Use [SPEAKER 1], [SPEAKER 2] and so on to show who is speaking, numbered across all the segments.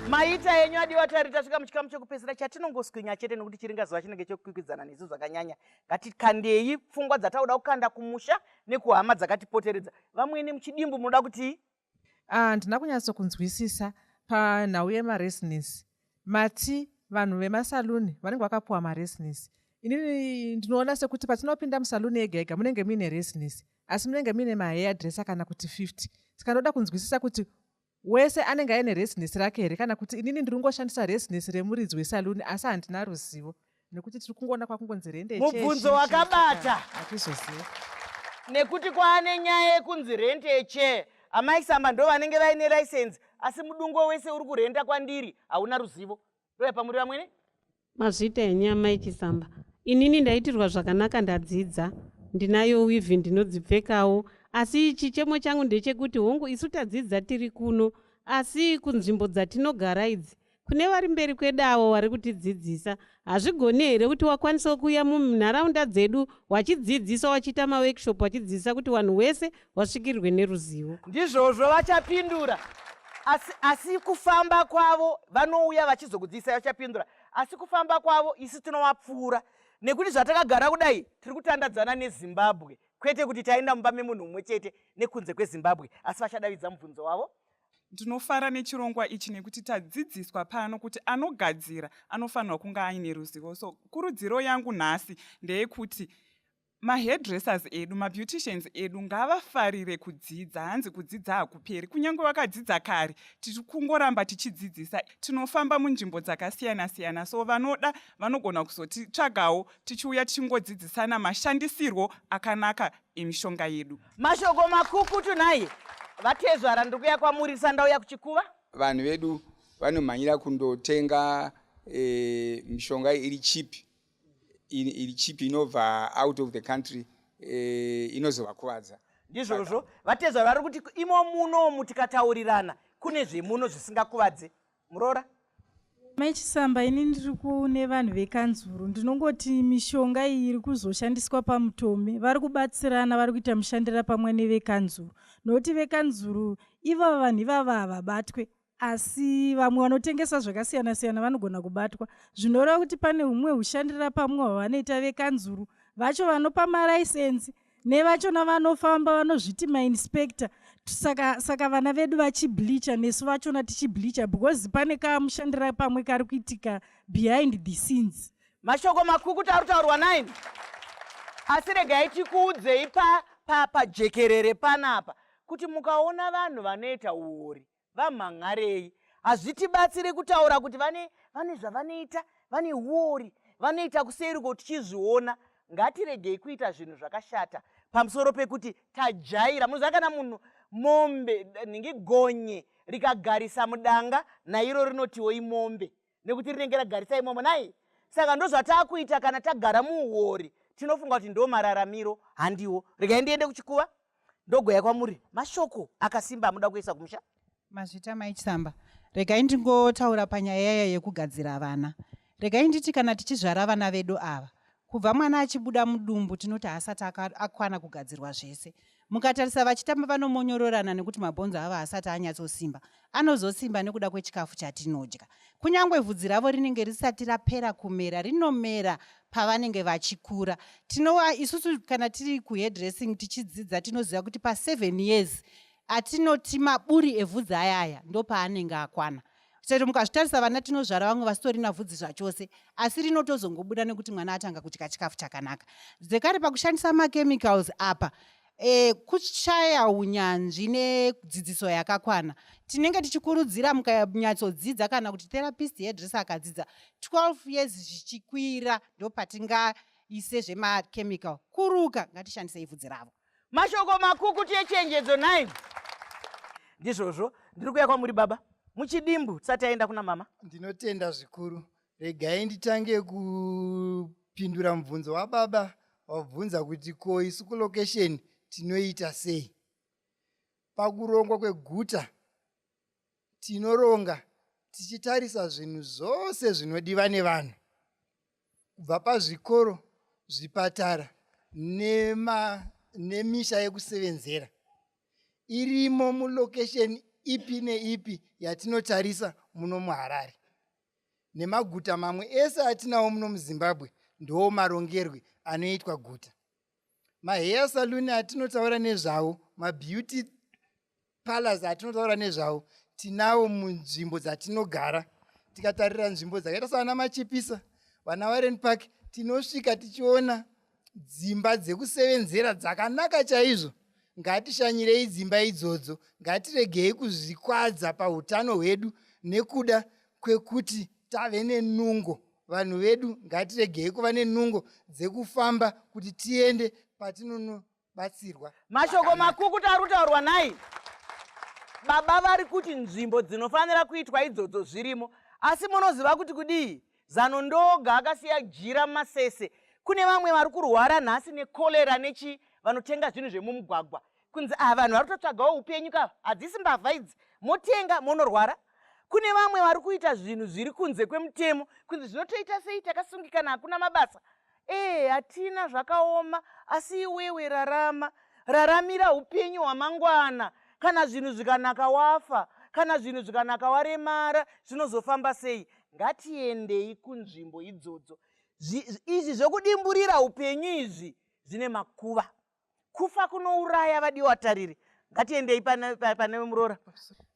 [SPEAKER 1] Maita henyu adiwa tari tasvika muchikamu chekupedzisira chatinongoswinya chete nekuti chiringazuva chinenge chekukwikwidzana nesu zvakanyanya. Ngatikandei pfungwa dzatauda kukanda kumusha nekuhama dzakatipoteredza. Vamwene muchidimbu munoda kutii?
[SPEAKER 2] Ah, handina kunyatsokunzwisisa panhau yemaresinesi. Mati vanhu vemasaluni vanenge vakapuwa maresinesi. Inini ndinoona sekuti patinopinda musaluni yega yega munenge muine resinesi asi munenge muine mahair dresser kana kuti 50. Saka ndoda kunzwisisa kuti wese anenge aine resinesi rake here kana kuti inini ndiri kungoshandisa resinesi remuridzi wesaluni asi handina ruzivo nekuti tiri kungoona kwakungonzi rende
[SPEAKER 1] Mubvunzo wakabata.
[SPEAKER 2] Hatizoziva.
[SPEAKER 1] Nekuti kwaane nyaya yekunzi rent a chair, amai Samba ndo vanenge vaine license asi mudungwe wese uri kurenta kwandiri hauna ruzivo. Ndoya pamuri vamwene.
[SPEAKER 3] Mazvita henyu amai Chisamba. Inini ndaitirwa zvakanaka ndadzidza. Ndinayo weave ndinodzipfekawo. Asi chichemo changu ndechekuti hongu isu tadzidza tiri kuno asi kunzvimbo dzatinogara idzi kune vari mberi kwedu avo vari kutidzidzisa hazvigoni here kuti wakwanisawo kuuya munharaunda dzedu wachidzidzisa wachiita maworkshop wachidzidzisa kuti vanhu wese wasvikirwe neruzivo.
[SPEAKER 1] Ndizvozvo vachapindura asi, asi kufamba kwavo vanouya vachizokudzidzisai vachapindura asi kufamba kwavo isu tinovapfuura nekuti zvatakagara kudai tiri kutandadzana neZimbabwe kwete kuti taenda mumba memunhu mumwe chete nekunze kweZimbabwe asi vachadavidza mubvunzo wavo.
[SPEAKER 4] Ndinofara nechirongwa ichi nekuti tadzidziswa pano kuti anogadzira anofanirwa kunge aine ruzivo. So kurudziro yangu nhasi ndeyekuti mahairdressers edu, mabeauticians edu ngavafarire kudzidza. Hanzi kudzidza hakuperi, kunyange vakadzidza kare tiri kungoramba tichidzidzisa. Tinofamba munzvimbo dzakasiyana siyana, so vanoda vanogona kuzotitsvagawo tichiuya tichingodzidzisana mashandisirwo akanaka emishonga yedu.
[SPEAKER 1] Mashoko makukutu nhai vatezvara, ndiri kuya kwamuri sandauya kuchikuva.
[SPEAKER 5] Vanhu vedu vanomhanyira kundotenga e, mishonga iri cheap iri cheap inobva out of the country e, inozovakuvadza.
[SPEAKER 1] Ndizvozvo vatezvara vari kuti imo munomu tikataurirana kune zvemuno zvisingakuvadze. Muroora.
[SPEAKER 6] Mai Chisamba, ini ndiri kune vanhu vekanzuru ndinongoti mishonga iyi iri kuzoshandiswa paMutome vari kubatsirana vari kuita mushandira pamwe nevekanzuru nokuti vekanzuru ivava vanhu ivava havabatwe asi vamwe vanotengesa zvakasiyana siyana vanogona kubatwa zvinoreva kuti pane humwe hushandira pamwe hwavanoita vekanzuru vacho vanopa maraisenzi nevachona vanofamba vanozviti mainspector saka, saka vana vedu vachibleacha nesu vachona tichibleacha because pane kamushandira pamwe kari kuitika behind the scenes.
[SPEAKER 1] Mashoko makukutu ari kutaurwa naini asi regai tikuudzei pajekerere pa, pa panapa kuti mukaona vanhu vanoita uori vamhan'arei hazvitibatsiri kutaura kuti vane vane zvavanoita vane uori vanoita kuseri ko tichizviona ngatiregei kuita zvinhu zvakashata pamusoro pekuti tajaira munoziva kana munhu mombe nhingi gonye rikagarisa mudanga nairo rinotiwo imombe nekuti rinenge ragarisa imomo nai saka ndozvataakuita kana tagara muuori tinofunga kuti ndo mararamiro handiwo regai ndiende kuchikuva ndogoya kwamuri mashoko akasimba amuda kuisa kumusha.
[SPEAKER 7] Mazvita mai Chisamba. Regai ndingotaura panyaya yaya yekugadzira vana. Regai nditi kana tichizvara vana vedu ava, kubva mwana achibuda mudumbu tinoti haasati akwana kugadzirwa zvese. Mukatarisa vachitamba vanomonyororana nekuti mabhonzo avo haasati anyatsosimba. Anozosimba nekuda kwechikafu chatinodya. Kunyangwe vhudzi ravo rinenge risati rapera kumera, rinomera pavanenge vachikura. Tinowa isusu kana tiri kuhairdressing tichidzidza tinoziva kuti pa7 years atinoti maburi evhudzi aya aya ndopaanenge akwana. Chero mukazvitarisa vana tinozvara vamwe vasitorina vhudzi zvachose asi rinotozongobuda nekuti mwana atanga kudya chikafu chakanaka. Zvekare pakushandisa machemicals apa e, kushaya unyanzvi nedzidziso yakakwana tinenge tichikurudzira mukanyatsodzidza kana kuti therapist hairdresser akadzidza 12 years zvichikwira ndopatingaise zvemachemical kuruka ngatishandisei vhudzi ravo.
[SPEAKER 1] Mashoko makukutu echenjedzo nhai. Ndizvozvo, ndiri kuuya kwamuri baba. Muchidimbu tisati taenda kuna mama.
[SPEAKER 8] Ndinotenda zvikuru. Regai nditange kupindura mubvunzo wababa wabvunza kuti ko isu kulocation tinoita sei? Pakurongwa kweguta tinoronga tichitarisa zvinhu zvose zvinodiwa nevanhu kubva pazvikoro, zvipatara nema, nemisha yekusevenzera irimo mulocation. ipi neipi yatinotarisa muno muHarare nemaguta mamwe ese atinawo muno muZimbabwe. Ndo marongerwe anoitwa guta. Mahair salon atinotaura nezvawo, mabeauty parlors atinotaura nezvawo, tinawo munzvimbo dzatinogara. Tikatarira nzvimbo dzakaita savana Machipisa, vana Warren Park, tinosvika tichiona dzimba dzekusevenzera dzakanaka chaizvo. Ngatishanyirei dzimba idzodzo. Ngatiregei kuzvikwadza pautano hwedu nekuda kwekuti tave nenungo. Vanhu vedu, ngatiregei kuva nenungo dzekufamba kuti tiende patinonobatsirwa.
[SPEAKER 1] Mashoko makukutu ari kutaurwa nai baba. Vari kuti nzvimbo dzinofanira kuitwa idzodzo zvirimo, asi munoziva kuti kudii? Zano ndoga akasiya jira mumasese. Kune vamwe vari kurwara nhasi nekorera nechi vanotenga zvinhu zvemumugwagwa, kunzi ah, vanhu vari kutotsvagawo upenyu kava, hadzisi mbavha idzi, motenga monorwara. Kune vamwe vari kuita zvinhu zviri kunze kwemutemo, kunzi zvinotoita sei, takasungikana, hakuna mabasa, ee, hatina, zvakaoma. Asi iwewe rarama, raramira upenyu hwamangwana. Kana zvinhu zvikanaka wafa, kana zvinhu zvikanaka waremara, zvinozofamba sei? Ngatiendei kunzvimbo idzodzo. Izvi zvokudimburira upenyu izvi zvine makuva, kufa kunouraya. Vadiwa tariri, ngatiendei pane muroora.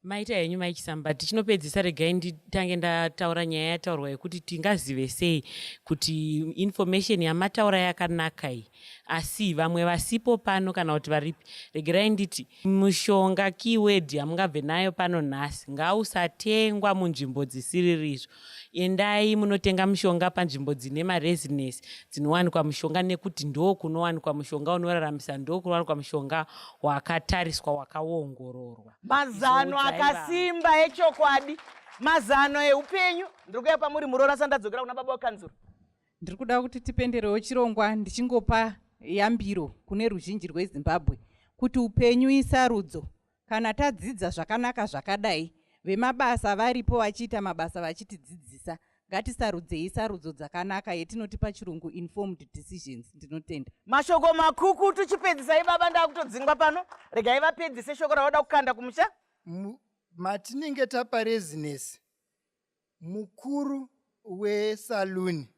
[SPEAKER 9] Maita henyu, Maichisamba. Tichinopedzisa, regai nditange ndataura nyaya yataurwa yekuti tingazive sei kuti information yamataura yakanaka iyi, asi vamwe vasipo pano kana kuti varipi. Regerai nditi mushonga, keyword yamungabve nayo pano nhasi, ngausatengwa munzvimbo dzisiririzvo. Endai munotenga mushonga panzvimbo dzine marezinesi, dzinowanikwa mushonga, nekuti ndo kunowanikwa mushonga unoraramisa, ndo kunowanikwa mushonga wakatariswa, wakaongororwa.
[SPEAKER 1] Mazano akasimba echokwadi, mazano eupenyu. Ndiri kuya pamuri, muroora, sandadzokera kuna baba wekanzuro.
[SPEAKER 7] Ndiri kuda kuti tipenderewo chirongwa ndichingopa yambiro kune ruzhinji rweZimbabwe kuti upenyu isarudzo. Kana tadzidza zvakanaka zvakadai, vemabasa varipo vachiita mabasa vachitidzidzisa, ngatisarudzei sarudzo dzakanaka, yetinoti pachirungu informed decisions. Ndinotenda.
[SPEAKER 1] Mashoko makukutu. Chipedzisai, baba, ndakutodzingwa pano. Regai vapedzise shoko ravada kukanda kumusha.
[SPEAKER 8] Matinenge tapa rezinesi, mukuru wesaluni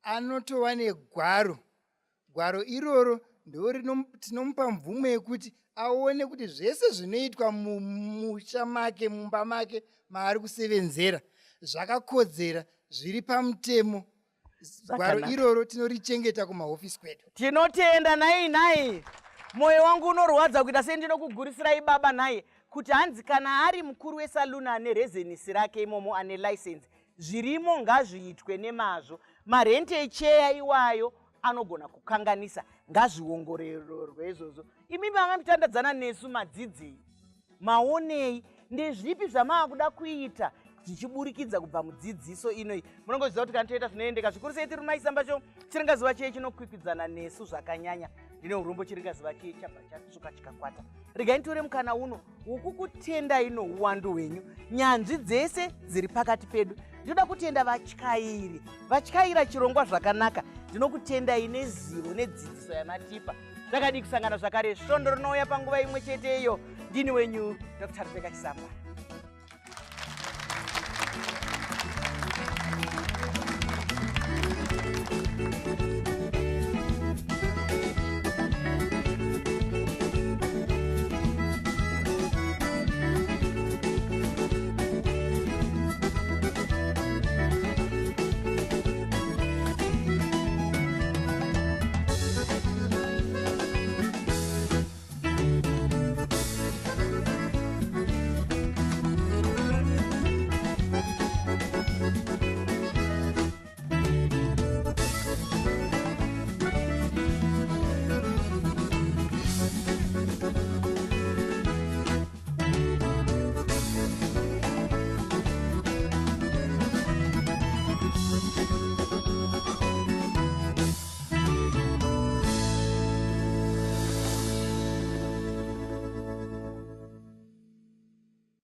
[SPEAKER 8] anotova negwaro. Gwaro iroro ndo tinomupa mvumo yekuti aone kuti zvese zvinoitwa mumusha make, mumba make maari kusevenzera, zvakakodzera, zviri pamutemo. Gwaro iroro tinorichengeta kumahofisi kwedu.
[SPEAKER 1] Tinotenda. Nhai nhai, mwoyo wangu unorwadza kuita sei. Ndinokugurisirai, baba, nhai, kuti hanzi kana ari mukuru wesaluni ane rezenisi rake imomo, ane license, zvirimo ngazviitwe nemazvo. Marente echeya iwayo anogona kukanganisa, ngazviongororwe izvozvo. Imi manga muchitandadzana nesu, madzidzei, maonei, ndezvipi zvamaakuda kuita zvichiburikidza kubva mudzidziso inoi? Munongoziva kuti kana toita zvinoendeka zvikuru sei, tiri maisamba cho chiringazuva chee chinokwikwidzana nesu zvakanyanya. Ndine urombo, chiringazuva chee chabva chatsvuka chikakwata. Regai nditore mukana uno wokukutendai nouwandu hwenyu, nyanzvi dzese dziri pakati pedu. Ndinoda kutenda vatyairi vatyaira chirongwa zvakanaka. Ndinokutendai nezivo nedzidziso yamatipa. Zvakadii kusangana zvakare svondo rinouya panguva imwe chete iyo? Ndini wenyu Dr Rebeka Chisamba.